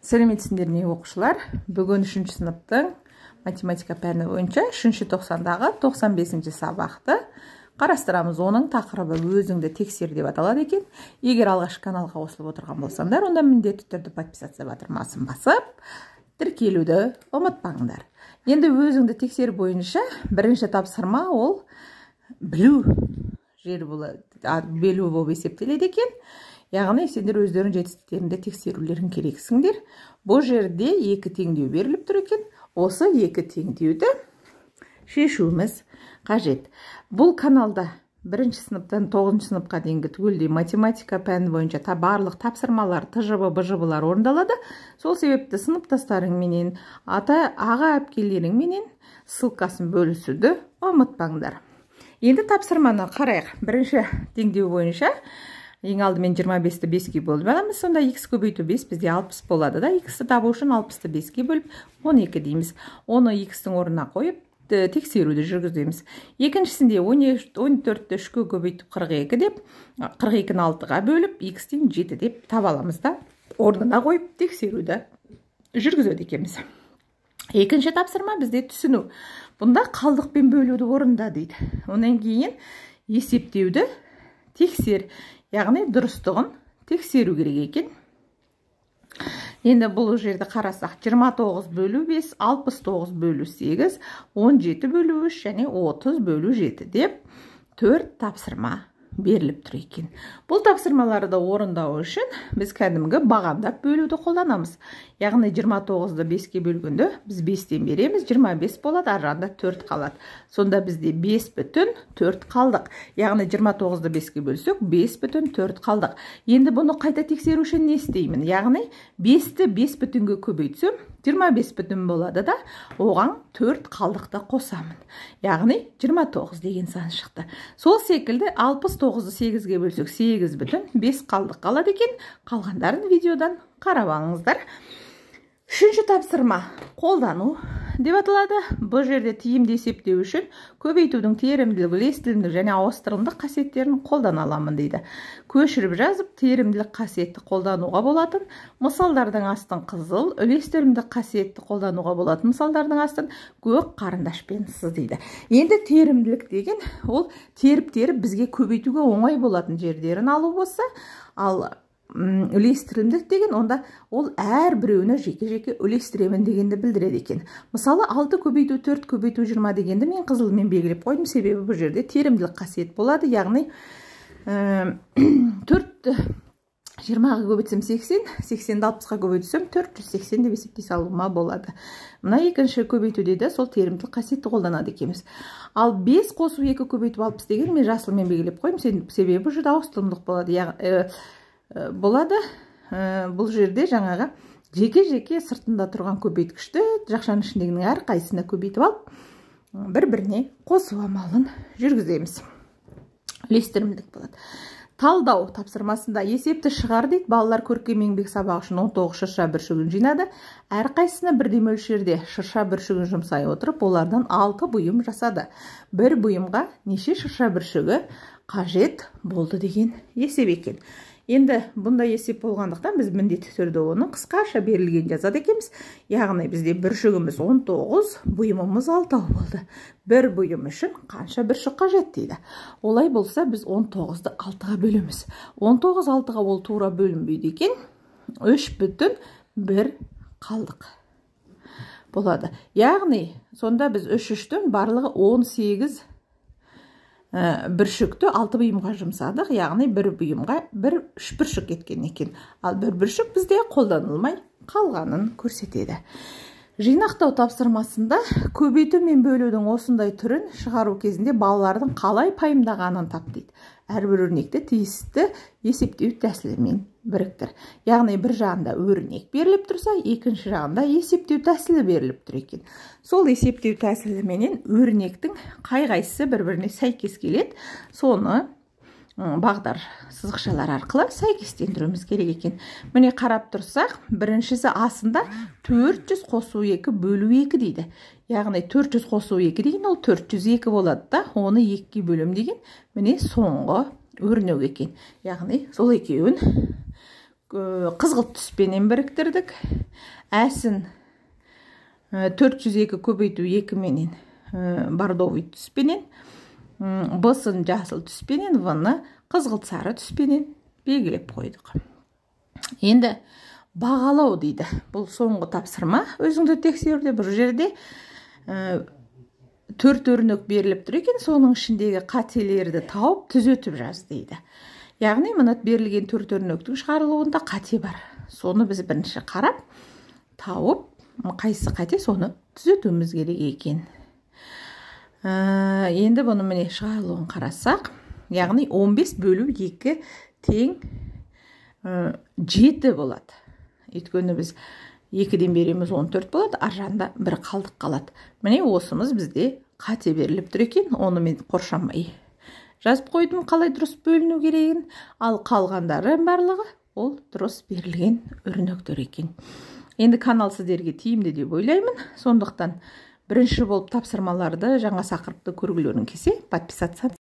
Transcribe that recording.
Сәлеметсіңдер ме, оқушылар? Бүгін 3-ші сыныптың математика пәні бойынша 3-ші тоқсандағы 95-ші сабақты қарастырамыз. Оның тақырыбы өзіңді тексер деп аталады екен. Егер алғаш каналға қосылып отырған болсаңдар, онда міндетті түрде подписаться батырмасын басып, тіркелуді ұмытпаңдар. Енді өзіңді тексер бойынша бірінші тапсырма ол білу жері болады, білу болып есептеледі екен. Яғни сендер өздерің жетістіктеріңді тексерулерің керексіңдер. Бұл жерде екі теңдеу беріліп тұр екен. Осы екі теңдеуді шешуіміз қажет. Бұл каналда 1-ші сыныптан 9-шы сыныпқа дейінгі түгелдей математика пәні бойынша барлық тапсырмалар, ТЖБ, БЖБ-лар орындалады. Сол себепті сыныптастарыңменен, ата, аға, әпкелеріңменен ссылкасын бөлісуді ұмытпаңдар. Енді тапсырманы қарайық. Бірінші теңдеу бойынша ең алдымен 25-ті 5-ке бөліп аламыз. Сонда х көбейту 5 бізде 60 болады да. Х-ті табу үшін 60-ты 5-ке бөліп 12 дейміз. Оны х-тің орнына қойып тексеруді жүргіземіз. Екіншісінде 14-ті 3-ке көбейтіп 42 деп, 42-ні 6-ға бөліп х-тен 7 деп таба аламыз да. Орнына қойып тексеруді жүргізеді екенбіз. Екінші тапсырма бізде түсіну. Бұнда қалдықпен бөлуді орында дейді. Онан кейін есептеуді тексер. Яғни дұрыстығын тексеру керек екен. Енді бұл жерді қарасақ, 29 бөлу 5, 69 бөлу 8, 17 бөлу 3 және 30 бөлу 7 деп 4 тапсырма беріліп тұр екен. Бұл тапсырмаларды орындау үшін біз кәдімгі бағандап бөлуді қолданамыз. Яғни 29-ды 5-ке бөлгенде біз 5-тен береміз, 25 болады, ар жағында 4 қалады. Сонда бізде 5,4 қалдық. Яғни 29-ды 5-ке бөлсек, 5,4 қалдық. Енді бұны қайта тексеру үшін не істеймін? Яғни 5-ті 5 бүтінге көбейтсем, 25 бүтін болады да, оған 4 қалдықты қосамын. Яғни 29 деген сан шықты. Сол секілді 69-ды 8-ге бөлсек, 8,5 қалдық қалады екен. Қалғандарын видеодан қарап алыңыздар. Үшінші тапсырма қолдану деп аталады. Бұл жерде тиімді есептеу үшін көбейтудің терімділік, үлестірімділік және ауыстырымдық қасиеттерін қолдана аламын дейді. Көшіріп жазып терімділік қасиетті қолдануға болатын мысалдардың астын қызыл, үлестірімдік қасиетті қолдануға болатын мысалдардың астын көк қарындашпен сыз дейді. Енді терімділік деген ол теріп-теріп бізге көбейтуге оңай болатын жердерін алу болса, ал үлестірімдік деген онда ол әр біреуіне жеке-жеке үлестіремін дегенді білдіреді екен. Мысалы, 6 көбейту 4 көбейту 20 дегенді мен қызылмен белгілеп қойдым, себебі бұл жерде терімділік қасиет болады. Яғни 4 20-ға көбейтсем 80, 80-ді 60-қа көбейтсем 480 деп есептей салуыма болады. Мына екінші көбейтуде де сол терімділік қасиетті қолданады екенбіз. Ал 5 қосу 2 көбейту 60 деген мен жасылмен белгілеп қойдым, себебі бұл жерде ауыстырымдылық болады. Яғни болады. Бұл жерде жаңағы жеке-жеке сыртында тұрған көбейткішті жақшаның ішіндегінің әрқайсысына көбейтіп алып, бір-біріне қосу амалын жүргіземіз. Үлестірімдік болады. Талдау тапсырмасында есепті шығар дейді. Балалар көркем еңбек сабағы үшін 19 шырша бүршігін жинады. Әрқайсысына бірдей мөлшерде шырша бүршігін жұмсай отырып, олардан 6 бұйым жасады. Бір бұйымға неше шырша бүршігі қажет болды деген есеп екен. Енді бұндай есеп болғандықтан біз міндетті түрде оны қысқаша берілген жазады екенбіз. Яғни бізде бүршігіміз 19, бұйымымыз 6 болды. Бір бұйым үшін қанша бүршік қажет дейді. Олай болса біз 19-ды 6-ға бөлеміз. 19 6-ға ол тура бөлінбейді екен. 3,1 қалдық болады. Яғни сонда біз 3-3-тен барлығы 18 бүршікті 6 бұйымға жұмсадық, яғни бір бұйымға бір үш бүршік кеткен екен. Ал бір бүршік бізде қолданылмай қалғанын көрсетеді. Жинақтау тапсырмасында көбейту мен бөлудің осындай түрін шығару кезінде балалардың қалай пайымдағанын тап дейді. Әрбір өрнекті тиісті есептеу тәсілімен біріктір. Яғни бір жағында өрнек беріліп тұрса, екінші жағында есептеу тәсілі беріліп тұр екен. Сол есептеу тәсіліменен өрнектің қай-қайсысы бір-біріне сәйкес келеді, соны бағдар сызықшалар арқылы сәйкестендіруіміз керек екен. Міне қарап тұрсақ, біріншісі астында 400 қосу 2 бөлу 2 дейді. Яғни 400 қосу 2 деген ол 402 болады да, оны 2-ге бөлем деген міне соңғы өрнек екен. Яғни сол екеуін қызғылт түспенен біріктірдік. Әсін 402 көбейту 2 менен бордовый түспенен, Б-сын жасыл түспенен, В-ны қызғылт сары түспенен белгілеп қойдық. Енді бағалау дейді. Бұл соңғы тапсырма, өзіңді тексеруде. Бұл жерде 4 өрнек беріліп тұр екен, соның ішіндегі қателерді тауып түзетіп жаз дейді. Яғни мына берілген 4 өрнектің шығарылуында қате бар. Соны біз бірінші қарап, тауып, қайсысы қате, соны түзетуіміз керек екен. Енді бұны міне шығарылуын қарасақ, яғни 15 бөлу 2 тең 7 болады. Өйткені біз 2-ден береміз, 14 болады, ар жағында бір қалдық қалады. Міне осымыз бізде қате беріліп тұр екен, оны мен қоршамай жазып қойдым қалай дұрыс бөліну керегін. Ал қалғандары барлығы ол дұрыс берілген өрнектер екен. Енді канал сіздерге тиімді деп ойлаймын. Сондықтан бірінші болып тапсырмаларды, жаңа тақырыпты көргілерің келсе, подписаться.